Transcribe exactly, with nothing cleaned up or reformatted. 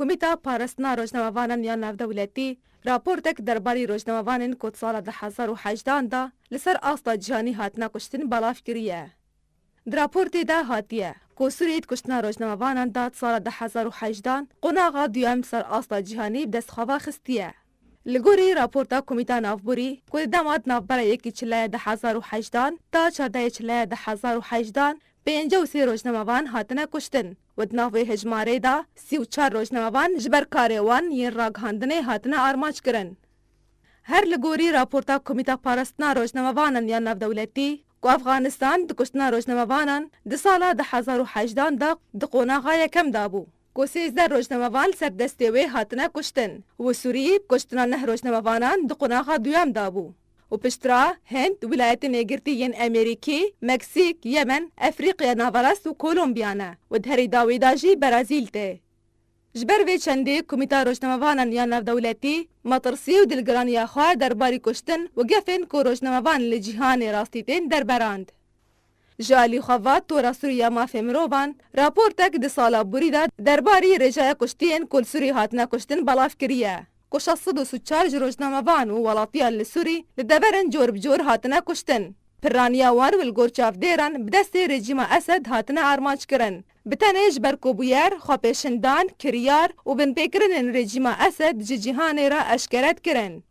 Komîta Parastina Rojnamevanan ya Navdewletî raportek derbarî rojnamevanên ku di sala du hezar û hejdan de li ser asta cîhanî hatine kuştin belav kiriye. Di raportê de hatiye ku Sûriyê di kuştina rojnamevanan de di sala du hezar û hejdan qonaxa duyem li ser asta cîhanî bi dest xwe ve xistiye. Li gorî raporta Komîta Navborî ku di dema di navbera yekê Çileyê du hezar û hejdan ta çardehê Çileyê du hezar û hejdan pêncî û sê rojnamevan hatine kuştin û di nav wê hejmarê de sî û çar rojnamevan ji ber karê wan yên ragihandinê hatine armanc kirin. Her li gorî raporta Komîta Parastina Rojnamevanan ya Navdewletî ku Efxanistan di kuştina rojnamevanan di sala du hezar û hejdan de di qonaxa yekem de bû, ku sêzdeh rojnamevan li ser destê wê hatine kuştin û Sûrî kuştina neh rojnamevanan di qonaxa duyem de bû û piştre Hind, Wîlayetên Yekgirtî yên Amerîkî, Meksîk, Yemen, Efrîqya Naverast û Kolombiya ne û di herî dawî de jî Brazîl tê. Ji ber vê çendê Komîta Rojnamevanan ya Navdewletî metirsî û dilgiraniya xwe derbarî kuştin û gefên ku rojnamevan li cîhanê rastî tên derberand. Ji alî xwe ve Tora Sûrî ya Mafê Mirovan raportek di sala borî de derbarî rêjeya kuştiyên ku li Sûrî hatine kuştin belav kiriye, ku şeş sed û sî û çar ji rojnamevan û welatiyan li Sûrî li deverên cor bi cor hatine kuştin. Piraniya wan û li gor çavdêran bi destê rejîma Esed hatine armanc kirin. Bi tenê ji ber ku bûyer, xwepêşandan, kiryar û binpêkirinên rejîma Esed ji cîhanê re eşkere dikirin.